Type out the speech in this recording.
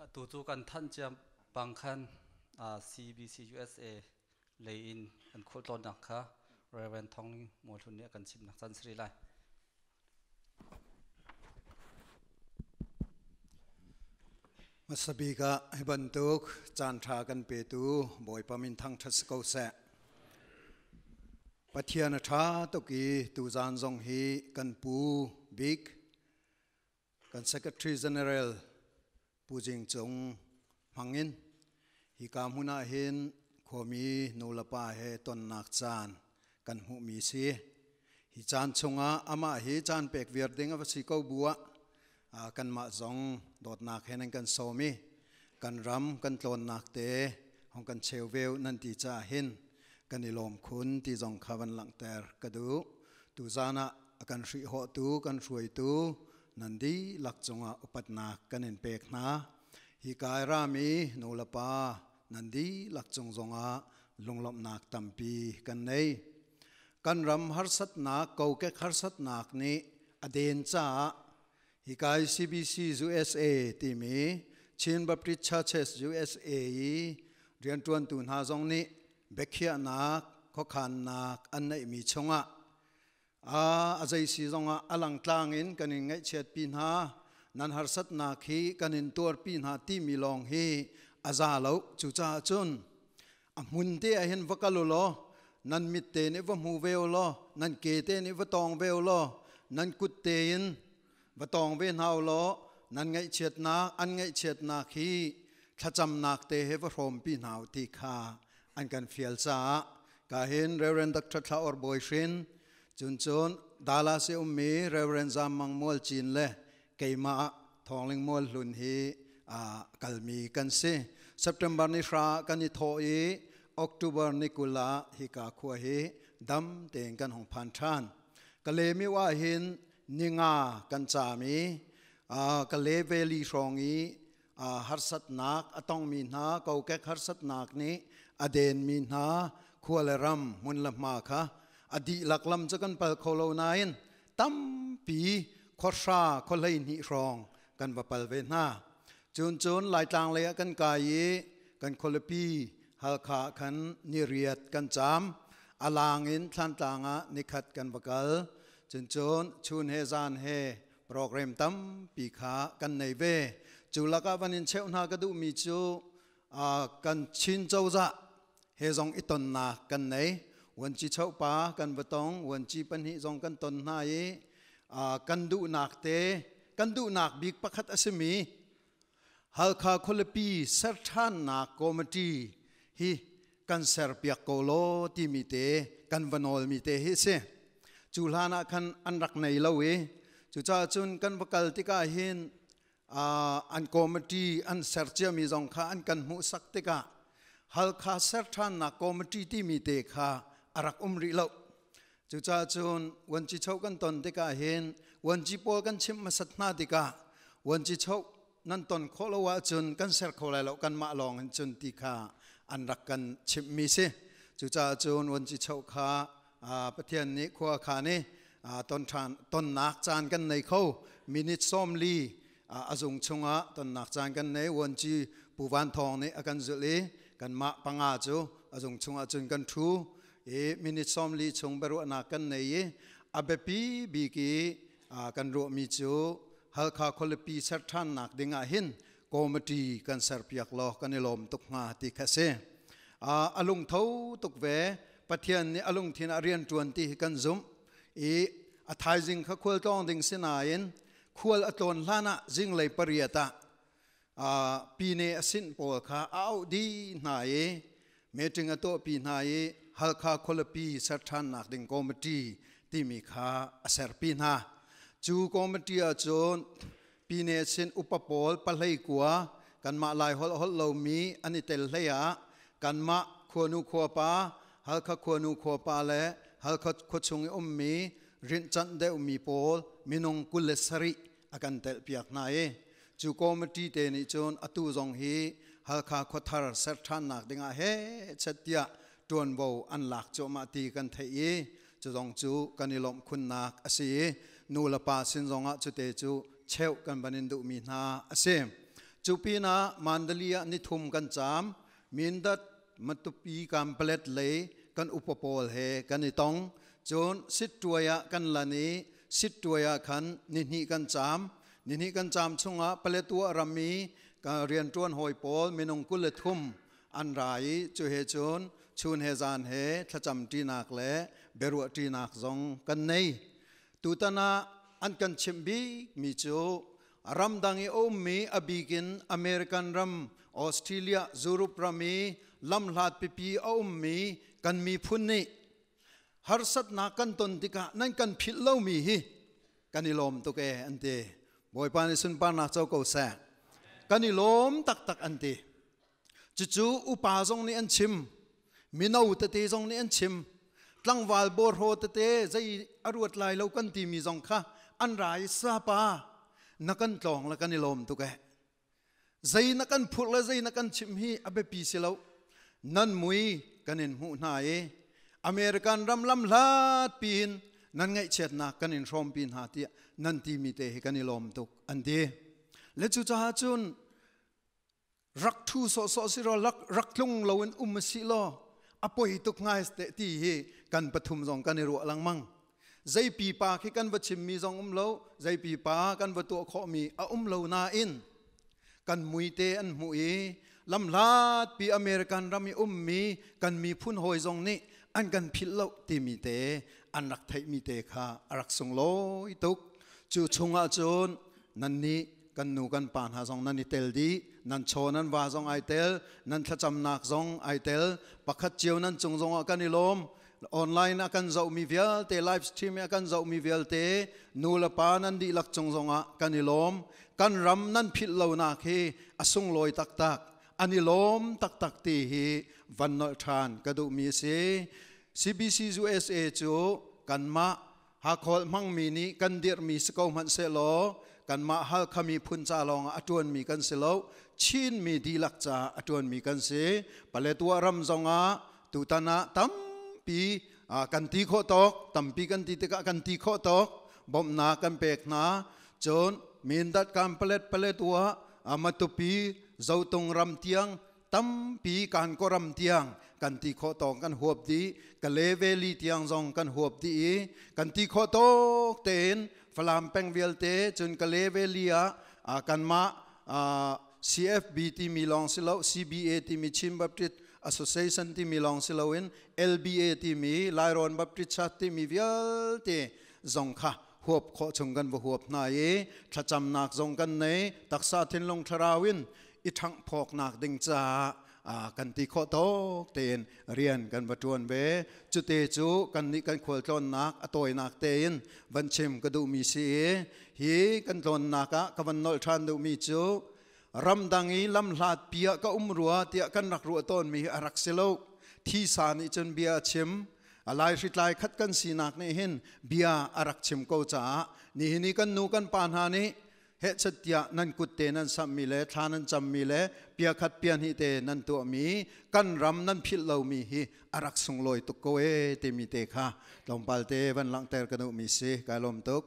Atu cu kan thanh cia bang khan CBC USA lei in an khualtlawnnak kha Reverend Thong Mual Hlun nih a kan chimnak caan si rih lai. Hmasa bik ah hi bantuk caanṭha kan petu Bawipa min thangṭhat si ko seh. Pathian a ṭha tuk i tuzaan zong hi kan pu bik kan Secretary General Pu Jing Cung hmangin hika hmun ah hin khuami nulepa he tonnak caan kan hmuhmi si. Hi caan chungah amah hi caan pek viar ding a va si ko bu ah kanmah zong dawtnak he nan kan sawm i kan ram kan tlawnnak te hong kan cheu veu nan ti caah hin kan i lawm khun ti zong kha van langhter ka duh. Tuzaan ah a kan hrihhawhtu kan hruaitu nan dihlak cungah upatnak kan in pek hna. Hi kai rami nulepa nan dihlak cung zongah lunglawmhnak tampi kan nei. Kan ram harsatnak, kokek harsatnak nih a den caah hikai CBC USA timi Chin Baptist Churches USA i rianṭuantu hna zong nih biakhiahnak, khuakhannak an neihmi chungah a zei si zongah a langtlang in kan in ngaihchiatpi hna, nan harsatnak hi kan in tuarpi hna timi lawng hi a za lo. Cucaah cun a hmun te ah hin va kal u law nan mit te nih va hmu ve u law nan ke te nih va tawng ve u law nan kut te in va tawng ve hna u law nan ngaihchiatnak an ngaihchiatnak hi thlacamnak te he va hrawmpi hna u ti kha an kan fial caah ka hin Reverend Dr. Thla Or Bawi Hrin cun cun Dallas i ummi Reverend Zam Mang Mual Cin le keimah Thawngling Mual Hlun hi kalmi kan si. September ni hra kan i thawh i October ni 20 ah hika khua hi dam tein kan hong phan ṭhan. Kalemiu ah hin ninga kan caam i Kale Valley hrawng i harsatnak a tongmi hna kokek harsatnak nih a denmi hna khua le ram hmun le hma kha a dihlak lam cu kan pal kho lo nain tampi khuahra khuahleihnih hrawng kan va pal ve hna. Cun cun Laitlang lei ah kan kai i kan khualipi Halkha khan ni riat kan caam. A lang in Thlantlang ah nikhat kan va kal. Cun cun chun he zan he program tampi kha kan nei ve. Cu lakah van in cheuh hna ka duhmi cu kan Chin cozah he zong i tonnak kan nei. Vuanci chopa kan va tong, vuanci pahnih zong kan ton hna i kan duhnak te, kan duhnak bik pakhat a simi Halkha khualipi serṭhannak committee hi kan serpiak ko law timi te kan va nawlmi te hi a si. Cu hlan ah khan an rak nei lo i cucaah cun kan va kal tikah hin an committee an ser ciami zong kha an kan hmuhsak tikah Halkha serṭhannak committee timi te kha a rak um rih lo. Cucaah cun vuanci cho kan ton tikah hin vuanci pawl kan chimh hmasat hna tikah vuanci cho nan ton khawh lo ahcun kan ser kho lai lo kanmah lawng in cun ti kha an rak kan chimhmi si. Cucaah cun vuanci cho kha Pathian nih khua khan i ton ṭhan tonnak caan kan nei kho minute 40 a zung chungah tonnak caan kan nei. Vuanci Pu Van Thawng nih a kan zulh i kanmah panga cu a zung chungah cun kan ṭhu i minute 40 chung biaruahnak kan nei i a biapi bik i kan ruahmi cu Halkha khualipi ser ṭhannak ding ah hin committee kan serpiak law kan i lawm tuk hnga ti kha si. A lungtho tuk ve. Pathian nih a lungthin ah rian ṭuan ti hi kan zumh i a thaizing kha khual tlawng ding si nain khual a tlawn hlan ah zinglei pariat ah pine a sinh pawl kha a auh dih hna i meeting a tuahpi hna i Halkha khualipi ser ṭhannak ding committee timi kha a serpi hna. Cu committee ah cun pine sin upa pawl 29 kanmah Lai holh holh lomi an i tel hlei ah kanmah khuanu khuapa Halkha khuanu khuapa le Halkha khuachung i ummi rinhcanh deuhmi pawl minung 27 a kan telhpiak hna i cu committee te nih cun atu zong hi Halkha khuathar ser ṭhannak dingah he chet tiah ṭuanvo an lak cuahmah ti kan theih i cu zong cu kan i lawmh khunnak a si i nu le pa sin zongah cute cu cheuh kan van in duhmi hna a si. Cu pinah Mandali ah nithum kan caam. Mindat Matupi Kanpalet lei kan upa pawl he kan i tong. Cun Sittuai ah kan lan i Sittuai ah khan nihnih kan caam. Nihnih kan caam chungah Paletwa ram i rianṭuan hawi pawl minung 23 an ra i cu he cun chun he zan he thlacam ṭinak le biaruah ṭinak zong kan nei. Tutan ah an kan chimh bikmi cu ramdang i a ummi a bikin American ram, Australia, Europe ram i lamhlat pipi a ummi kan miphun nih harsatnak kan ton tikah nan kan philh lomi hi kan i lawm tuk ee an ti. Bawipa nih sunparnak co ko seh. Kan i lawm taktak an ti. Cucu upa zong nih an chim, mino tete zong nih an chim, tlangval bawhraw tete zei a ruat lai lo kan timi zong kha an ra i sapa na kan tlawng le kan i lawm tuk ee. Zei na kan phurh le zei na kan chimh hi a biapi si lo. Nan mui kan in hmuh hna i American ram lam hlat piin nan ngaihchiatnak kan in hrawmpi hna tiah nan timi te hi kan i lawm tuk an ti. Le cucaah cun rak thu sawhsawh si ro rak tlung loin um si law a poi tuk ngai te ti hi kan pathum zong kan i ruah lengmang. Zei pipa khi kan va chimmi zong um lo, zei pipa kan va tuah khawhmi a um lo nain kan muite an hmuh i lamhlat pi American ram i ummi kan miphun hawi zong nih an kan philh lo timi te an rak theihmi te kha a rak sunglawi tuk. Cu chungah cun nannih kan nu kan pa hna zong nan i tel dih, nan chaw nan va zong ai tel, nan thlacamnak zong ai tel, pakhat cio nan cung zongah kan i lawm. Online a kan zohmi vialte, live stream a kan zohmi vialte nu le pa nan dihlak cung zongah kan i lawm. Kan ram nan philh lonak hi a sunglawi taktak, an i lawm taktak ti hi van nolh ṭhan ka duhmi a si. CBC USA cu kanmah Hakholh hmangmi nih kan dirhmi si ko hmanh sehlaw kanmah Halkha miphun ca lawngah a ṭuanmi kan si lo, Chinmi dihlak ca a ṭuanmi kan si. Paletwa ram zongah tutan ah tampi kan ti khawh tawk, tampi kan ti tikah kan ti khawh tawk bawmhnak kan pek hna. Cun Mindat Kanpalet Paletwa Matupi Zotung ram tiang tampi kan ram tiang kan ti khawh tawk kan huap dih, Kale Valley tiang zong kan huap dih i kan ti khawh tawk tein Falam peng vialte cun Kale Valley ah kanmah CFB timi lawng si lo, CBA timi Chin Baptist Association timi lawng si loin LBA timi Lairawn Baptist Church timi vialte zong kha huap khawh chung kan va huap hna i thlacamnak zong kan nei, taksa thinlung thlarau in i ṭhanghphawknak ding caah kan ti khawh tawk tein rian kan va ṭuan ve. Cute cu kannih kan khualtlawnnak a tawinak tein van chim ka duhmi si i hi kan tlawnnak ah ka van nolh ṭhan duhmi cu ramdang i lamhlat pi ah ka um rua tiah kan rak ruah tawnmi hi a rak si lo. Thisa nih cun bia a chim, a laihritlai khat kan sinak nih hin bia a rak chim ko caah nihin i kan nu kan pa hna nih hehchat tiah nan kut te nan samhmi le thla nan cammi le pia khat pia hnih te nan tuahmi kan ram nan philh lomi hi a rak sunglawi tuk ko ee timi te kha tlawmpal te van langhter ka duhmi si. Kai lawm tuk.